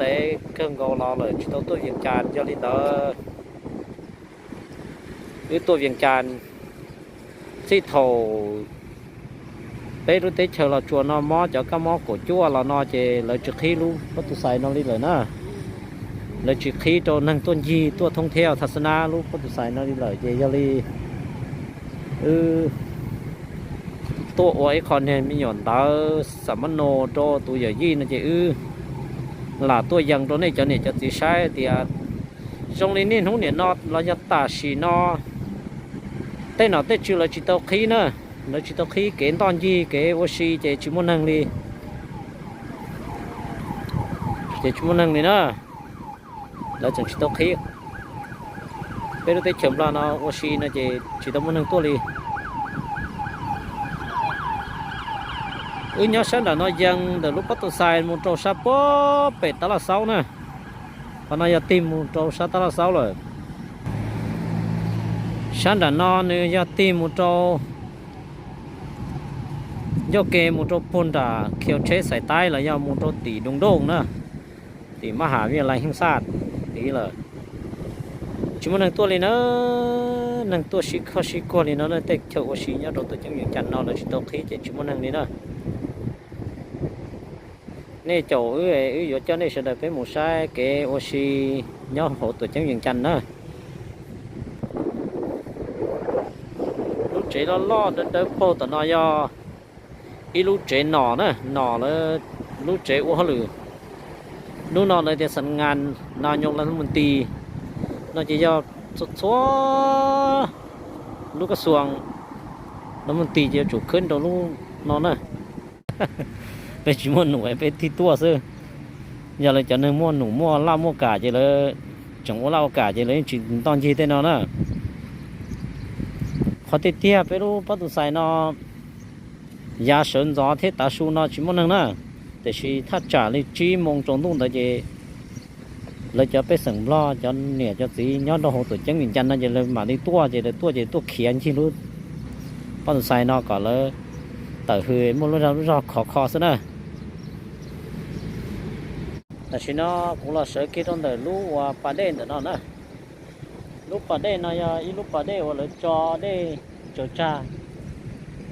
ntev kawg nkaus los lawm tsis tau tuaj Vias Cas. Yog li ntawd wb tuaj Vias Cas txij thaum peb lub teb chaws Los Tsuas no mob cov kab mob kaum cuaj los no ces lawv tsis qhib lub pob tw xais no li lawm na. Lawv tsis qhib rau neeg tuaj ncig tuaj thoob thiab thaj xab nab lub pob tw xais no li lawm ces yog li wb tuaj ua ib qho niag me nyuam ntawv xam mab no rau tus yawm yij no ces wb lam tuaj yees rau nej cov niam cov txiv saib tias zoo li niaj hnub niam no los yog tam sim no tej nom tej tswv lawv tsis tau qhib na, lawv tsis tau qhib kev ntoj ncig kev ua si ces tsis muaj neeg li. Ces tsis muaj neeg li na, lawv tseem tsis tau qhib. Peb lub teb chaws Nplog no ua si no ces tsis tau muaj neeg tuaj li. Wb nyob sab nram no yees ntawm lub pob tw xais mus rau sab puag pem Tab Laj Xaub na. Qhov no yog tig mus rau sab Tab Laj Xaub lawm. Sab nram no nws yog tig mus rau, ncauj ke mus rau puag nram khiv tsheb Xais Taib los yog mus rau tim Doo Dooj na, tim Mab Has Vij Lais Heej Xaj tid lawm. Tsis muaj neeg tuaj li na, neeg tuaj sib khoj sib kuag li no na, tej chaw ua si nyob rau tuam ceeb Vias Cas no lawv tsis tau qhib ces tsis muaj neeg li na. Nej caum wb, wb yuav coj nej sawv daws peb mus saib kev ua si nyob hauv tuam ceeb Vias Cas na. Lub tsev loj loj dawb dawb paug tom no yog ib lub tsev nom na, nom lawv lub tsev ua hauj lwm. Hnub no lawv tias xam ngas nas nyos las mus ntis no ces yog txhua txhua lub kab xuas las mus ntis ces yuav tsum khwb rau lub no na. Peb tsis muaj num peb tig tuaj xwb. Yog lawv cov neeg muaj num muaj laj muaj kam ces lawv tseem ua laj ua kam ces lawv yeej tsis ntoj ncig tej no na. Qhov tiag tiag peb lub pob tw xais no yav sawv ntxov thiab tav su no tsis muaj neeg na, tiam sis thaj tsam li tsib moo tsaus ntuj ntawd ces lawv cov pej xeem Nplog cov niam cov txiv nyob rau hauv tuam ceeb Vias Cas no ces lawv mam li tuaj ces lawv tuaj ces tuaj khiav ncig lub pob tw xais no kom lawv tawm hws muaj lub zog khov kho xwb na. Tam sim no kuv los sawv kiag rau ntawm lub uas pas dej ntawm no na. Lub pas dej no yog ib lub pas dej uas lawv tso dej tsaws tsag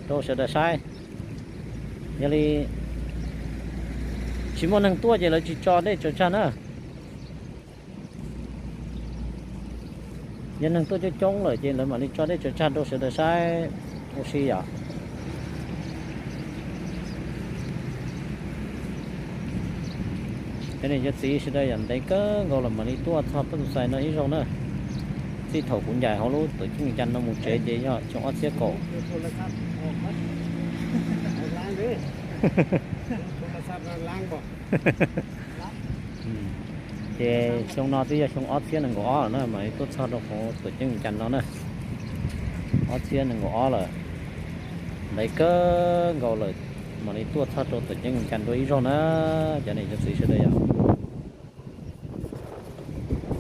rau sawv daws saib. Yog li tsis muaj neeg tuaj ces lawv tsis tso dej tsaws tsag na. Yog neeg tuaj coob coob lawm ces lawv mam li tso dej tsaws tsag rau sawv daws saib ua si yom. Cov niam cov txiv sawv daws yam ntev kawg nkaus los mam li tuaj txog pob tw xais no ib zaug na. Txij thaum kuv ncaim hauv lub tuam ceeb Vias Cas no mus tsev ces yog xyoo ob txhiab kaum. Ces xyoo no twb yog xyoo ob txhiab nees nkaum ob lawm na, mam li tuaj txog rau hauv tuam ceeb Vias Cas no na. Ob txhiab nees nkaum ob lawm, ntev kawg nkaus lawm mam li tuaj txog rau tuam ceeb Vias Cas dua ib zaug na, cov niam cov txiv sawv daws yom.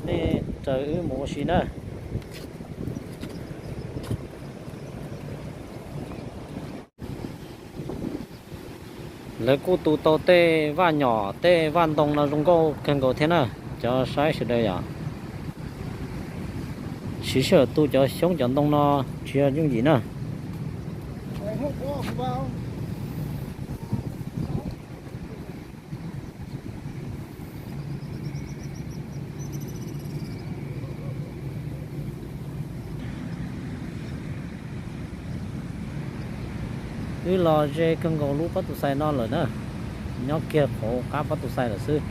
Nej raws wb mus ua si na. Lawv kuj tu tau tej vaj nyom tej vaj ntoo no zoo nkauj kawg nkaus thiab na, cov saib sawv daws yom. Siv sij hawm tu cov xyoob cov ntoo no tsis yog yooj yim na. Wb los ze kawg nkaus lub pob tw xais no lawm na, nyob kiag qhov qab pob tw xais lawm xwb.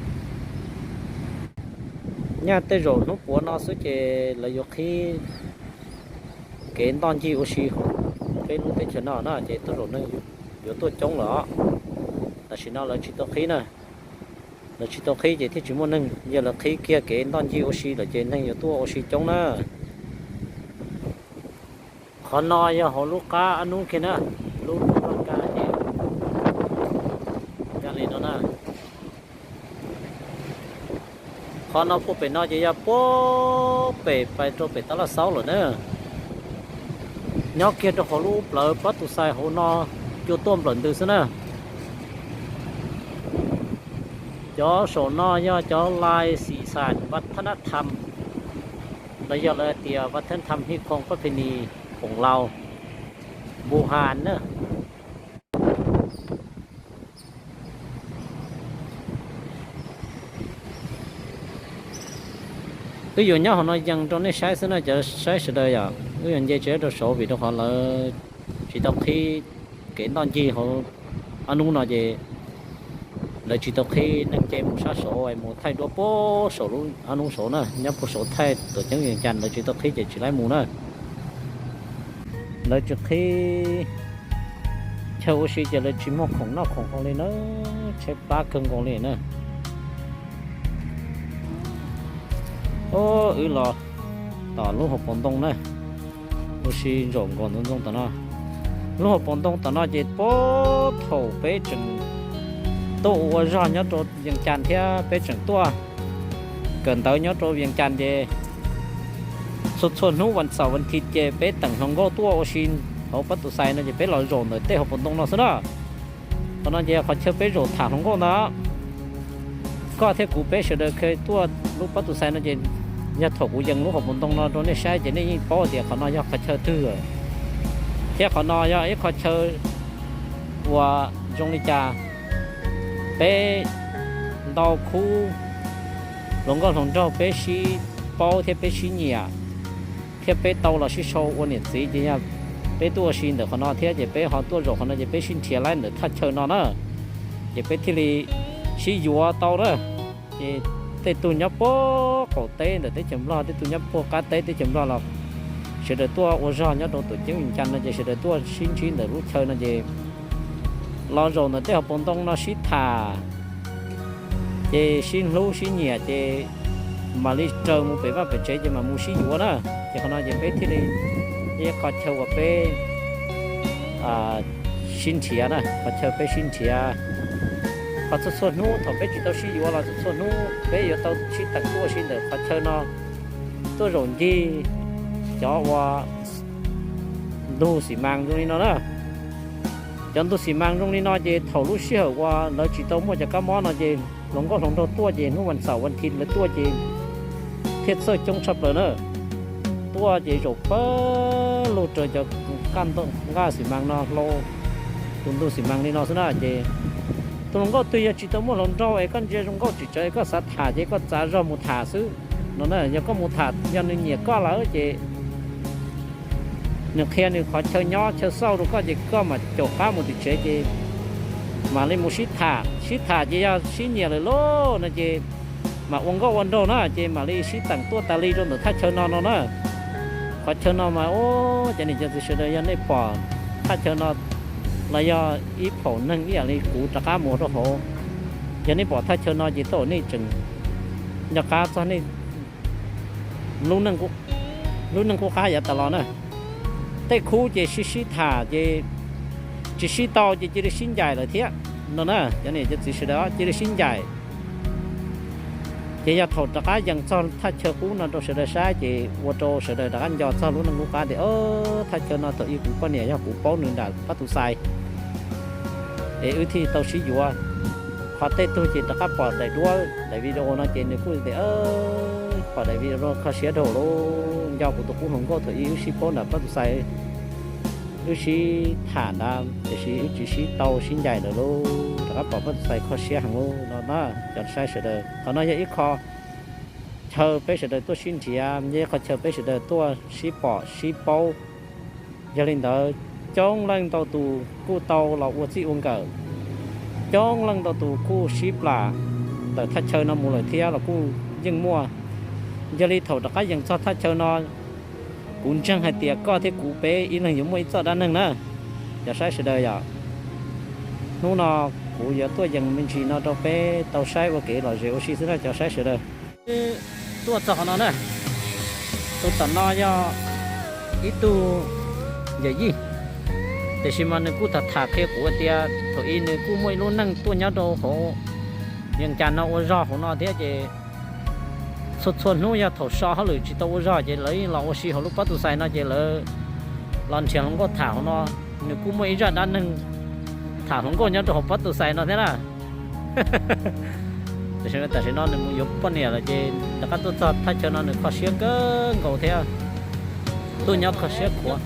Nyaj tej zaum hnub puav no xwb ces lawv yuav qhib kev ntoj ncig ua si hauv peb lub teb chaws no na ces tej zaum neeg yuav tuaj coob lawm os. Tam sim no lawv tsis tau qhib na, lawv tsis tau qhib ces thiaj tsis muaj neeg, yog lawv qhib kiag kev ntoj ncig ua si lawm ces neeg yuav tuaj ua si coob na. Qhov no yog hauv lub qab ab nub kiag na, lub nroog Vaj Kab ces nkag li no na. Qhov no puag pem no ces yog puag pem pais rau pem Tab Laj Xaub lawm na. Nyob kiag rau hauv lub plawv pob tw xais hauv no, cua tuaj nplawm ntws xwb na. Cov saum no yog cov lais xim xam vaj thab nab tham, los yog lawv tias vaj thab nab tham hib khoom pab phi nis khoom laus, npu has na. Wb yuav nyob hauv no yees rau nej saib xwb na cov saib sawv daws yom. Wb yuav nce tsev rau saud vim rau qhov lawv tsis tau qhib kev ntoj ncig hauv ob hnub no ces lawv tsis tau qhib neeg nce mus sab saud es mus thaij duab puag saum lub ob hnub saud na, nyob puag saud thaij tuam ceeb Vias Cas lawv tsis tau qhib ces tsis laib mus na. Lawv tsis qhib chaw ua si ces lawv tsis muaj khoom noj khoom haus li na, tshaib plab kawg nkaus li na. Wb los tom lub hauv paus ntoo na, ua si zaum nkaus ntxoov ntxoo tom no. Lub hauv paus ntoo tom no ces puag thaum peb tseem tuaj ua zog nyob rau Vias Cas thiab peb tseem tuaj kawm ntawv nyob rau Vias Cas ces txhua txhua hnub vas xaum vas thiv ces peb teem hluas nkauj tuaj ua si hauv Pab Tus Xais no ces peb los zaum ntawm tej hauv paus ntoo no xwb na. Qhov no ces qhov chaw peb zaum tham hluas nkauj ntawd. Koj thiab kuv peb sawv daws kheev tuaj lub Pab Tus Xais no ces yog thaum kuv yees lub hauv paus ntoo no rau nej saib ces nej yeej paub tias qhov no yog qhov chaw twg. Thiab qhov no yog ib qho chaw uas zoo li cas peb ntau khub hluas nkauj hluas nraug peb sib paub thiab peb sib nyiam thiab peb tau los sib sau ua niam txiv ces yog peb tuaj ua si ntawm qhov no thiab ces peb ho tuaj zaum qhov no ces peb sib nrhiav laib ntawm thaj chaw no na, ces peb thiaj li sib yuav tau na. Ces tej tug nyob puag qaum teb ntawm teb chaws Nplog, tej tug nyob puag qab teb teb chaws Nplog los sawv daws tuaj ua zog nyob rau tuam ceeb Vias Cas no ces sawv daws tuaj sib ntsib ntawm lub chaw no ces los zaum ntawm tej hauv paus ntoo no sib tham, ces sib hlub sib nyiam ces mam li raws mus pem vaj pem tsev ces mam mus sib yuav na. Ces qhov no ces peb thiaj li ib qho chaw uas peb sib nrhiav na, qhov chaw peb sib nrhiav. Qhov txhua txhua hnub thaum peb tsis tau sib yuav los txhua txhua hnub peb yuav tau sib teem tuaj ua si ntawm qhov chaw no, tuaj zaum ncig cov uas ntug xim mas zoo li no na. Cov ntug xim mas zoo li no ces thaum lub sij hawm uas lawv tsis tau muaj cov kab mob no ces hluas nkauj hluas nraug tuaj ces hnub vas xaum vas thiv lawv tuaj ces thiaj txawj coob tshaj plaws na. Tuaj ces zaum pawg lug raws cov nqaj xim mas no hlau tus ntug xim mas li no xwb na ces tus hluas nkauj twg yog tsis tau muaj hluas nraug es koj ntsia zoo nkauj tsis tsawv es koj xav tham ces koj txav zog mus tham xwb no na. Yog koj mus tham yog nws nyiam koj lawm ces nws qhia nws qhov chaw nyob chaw xauj rau koj ces koj mam caum qab mus tim tsev ces mam li mus sib tham. Sib tham ces yog sib nyiam lawm lauj no ces mam ua nkauj ua nraug na ces mam li sib teem tuaj tas li rau ntawm thaj chaw no no na. Qhov chaw no mas ua cov niam cov txiv sawv daws yog nej pom thaj chaw no los yog ib phaum neeg ib yam li kuv rov qab mus rau hauv, yog nej pom thaj chaw no ces tej zaum nej tseem nco qab txog nej lub neej qub qab yav tas los na. Tej khub ces sib sib tham ces tsis sib tau ces cia li sib ncaim lawm thiab no na. Cov niam cov txiv sawv daws cia li sib ncaim. Ces yog thaum rov qab yees txog thaj chaw qub no rau sawv daws saib ces ua rau sawv daws rov qab nco txog lub neej qub qab tias, thaj chaw no thaum ub kuv poj niam yog kuv paub nws nram Pab Tus Xais es wb thiaj tau sib yuav. Qhov tej tug ces rov qab pom daim duab daim video no ces nws kuj tias, pom daim video no kho siab dhau lauj, nco kuv tus qub hluas nkauj thaum ub wb sib paub nram Pab Tus Xais, wb sib tham ntawd tiam sis wb tsis sib tau sib ncaim lawm lauj, rov qab pom Pab Tus Xais kho siab heev lauj no na. Cov saib sawv daws, qhov no yog ib qho chaw peb sawv daws tuaj sib nrhiav, yog ib qho chaw peb sawv daws tuaj sib pom sib paub. Yog li ntawd, coob leej ntau tus kuj tau los ua txij ua nkawm, coob leej ntau tus kuj sib plam tawm thaj chaw no mus lawm thiab los kuj yeej muaj. Yog li thaum rov qab yees txog thaj chaw no, kuv ntseeg hais tias koj thiab kuv peb ib leeg yuav muaj ib txoj dab neeg na. Cov saib sawv daws yom, hnub no kuv yuav tuaj yees me ntsis no rau peb tau saib ua kev lom zem ua si xwb na cov saib sawv daws. Tuaj txog qhov no na, tus tom no yog ib tug yawm yij, tiam sis mas nws kuj tham tham qhia kuv tias thaum ub nws kuj muaj ib lub neej tuaj nyob rau hauv Vias Cas no ua zog hauv no thiab ces txhua txhua hnub yog thaum so hauj lwm tsis tau ua zog ces lawv los ua si hauv lub Pab Tus Xais no ces lawv los nrhiav hluas nkauj tham hauv no. Nws kuj muaj ib zaj dab neeg tham hluas nkauj nyob rau hauv Pab Tus Xais no thiab na. Tam sim no nws mus yuav poj niam lawm ces rov qab tuaj txog thaj chaw no nws kho siab kawg nkaus thiab. Tuaj nyob kho siab khuav.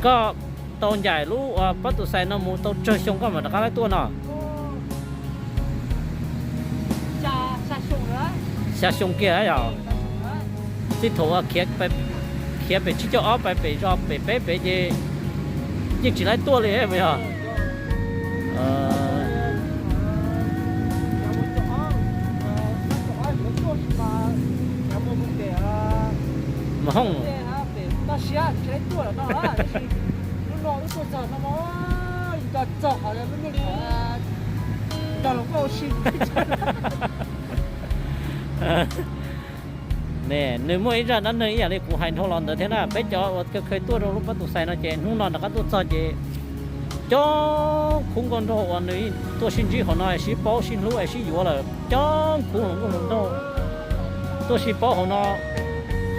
Koj tau ncaim lub uas pab tus xais no mus tau tsawg xyoo koj mam rov qab tuaj no? Xya xyoo kiag yog. Txij thaum khiav pem tsib caug ob pem zos pem peb pem ces yeej tsis laib tuaj li mas yog. Mas hooj ne, nws muaj ib zaj dab neeg ib yam li kuv hais dhau los ntawd thiab na. Peb cov uas kawg khaws tuaj rau lub pab tus xais no ces hnub no rov qab tuaj txog ces coob khub nkauj nraug uas nws tuaj sib ntsib hauv no sib paub sib hlub es sib yuav lawm coob khub hluas nkauj hluas nraug tuaj sib paub hauv no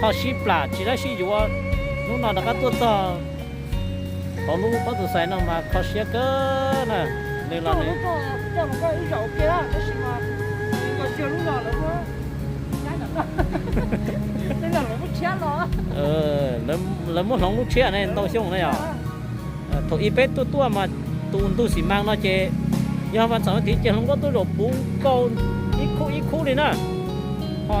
ho sib plam tsis laib sib yuav. Hnub no rov qab tuaj txog hauv lub pab tus xais no mas kho siab kawg na. Nws los nws lawv muab hloov lub tshiab ne ntau xyoo na yog. Thaum ub peb tuaj tuaj mas tus ntug xim mas no ces yog vas xaum vas thiv ces hluas nkauj tuaj zaum puv nkaus ib khub ib khub li na. Ho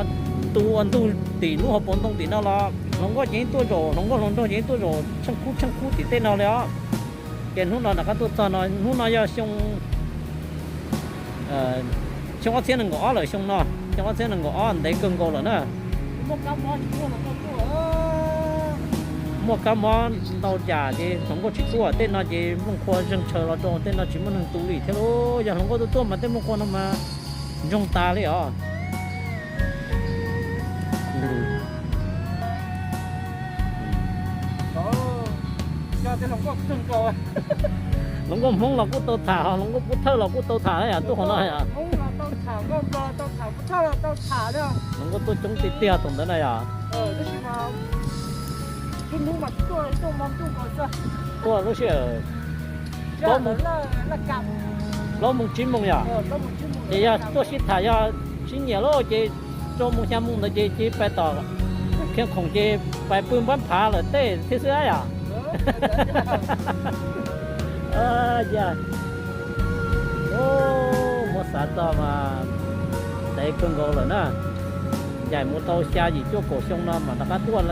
tus uas ntug tim lub hauv paus ntoo tim no los hluas nkauj ces yeej tuaj zaum, hluas nkauj hluas nraug ces yeej tuaj zaum tsheej khub tsheej khub tim tej no li os. Ces hnub no rov qab tuaj txog no, hnub no yog xyoo, xyoo ob txhiab nees nkaum ob lawm, xyoo no xyoo ob txhiab nees nkaum ob ntev kawg nkaus lawm na. Muaj kab mob ntau cas ces hluas nkauj tsis tuaj, tej no ces Nplooj Qhua zeeg tshaws los rau tej no tsis muaj neeg tu li thiab lauj. Yog hluas nkauj tuaj tuaj mas tej Nplooj Qhua no mas ntsoog tas li os. Hluas nkauj Hmoob los kuj tau tham, ho hluas nkauj Pub Thawj los kuj tau tham yom, tuaj hauv no yom. Hluas nkauj tuaj coob tiag tiag thaum ntawd na yom. Tuaj lub sij hawm plaub moos tsib moos yom. Ces yog tuaj sib tham yog sib nyiam lawm ces rau moos xya moos ntawd ces cia pais tom Khiav Khoom ces pais pw npab phav lawm tej thiab xwb yom. Muab xav txog mas ntev kawg nkaus lawm na. Ncaim mus tau xya yim cuaj kaum xyoo no mas rov qab tuaj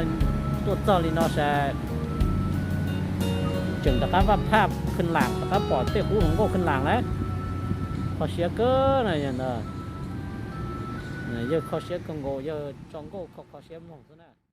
txog li no sav. Tseem rov qab vaj phaj Khwj Lam, rov qab pom tej qub hluas nkauj Khwj Lam lawm. Kho siab kawg na yog ntawd. Yawg kho siab kawg nkaus, yawg tso nkauj kho kho siab mloog xwb na.